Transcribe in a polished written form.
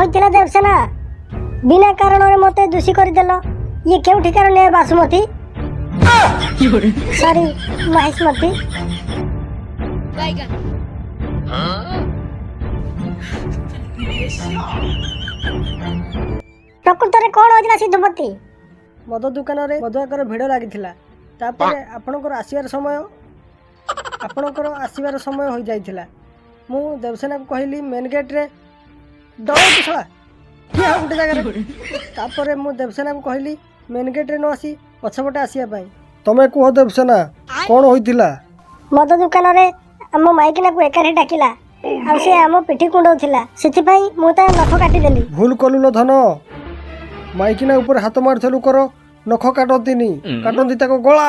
ହୋଇଥିଲା ଦେବସେନା? ବିନା କାରଣରେ ମୋତେ ଦୋଷୀ କରିଦେଲ। ଇଏ କେଉଁଠିକାର ନ୍ୟାୟ ବାସୁମତୀ, ସରି, ମାହିଷ୍ମତୀ? ବାଇଗନ୍। ପ୍ରକୃତରେ କ'ଣ ହୋଇଥିଲା ସିଦ୍ଧପତି? ମଦ ଦୋକାନରେ ମଦୁଆଙ୍କର ଭିଡ଼ ଲାଗିଥିଲା। ତାପରେ ଆପଣଙ୍କର ଆସିବାର ସମୟ ହୋଇଯାଇଥିଲା। ମୁଁ ଦେବସେନାକୁ କହିଲି ମେନ୍ ଗେଟ୍ରେ ଡରନ୍ତୁ ଶଳା, ଠିଆ ହଉ ଗୋଟେ ଜାଗାରେ। ତାପରେ ମୁଁ ଦେବସେନାକୁ କହିଲି ମେନ୍ ଗେଟ୍ରେ ନ ଆସି ପଛପଟେ ଆସିବା ପାଇଁ। ତମେ କୁହ ଦେବସେନା, କ'ଣ ହୋଇଥିଲା? ମଦ ଦୋକାନରେ ଆମ ମାଇକିନାକୁ ଏକାଠି ଡାକିଲା ଆଉ ସେ ଆମ ପିଠି କୁଣ୍ଡଉଥିଲା। ସେଥିପାଇଁ ମୁଁ ତା ନଖ କାଟିଦେଲି। ଭୁଲ କଲୁ ଲୋ ଧନ। ମାଇକିନା ଉପରେ ହାତ ମାରୁଥିବା ଲୋକର ନଖ କାଟନ୍ତିନି, କାଟନ୍ତି ତାଙ୍କ ଗଳା।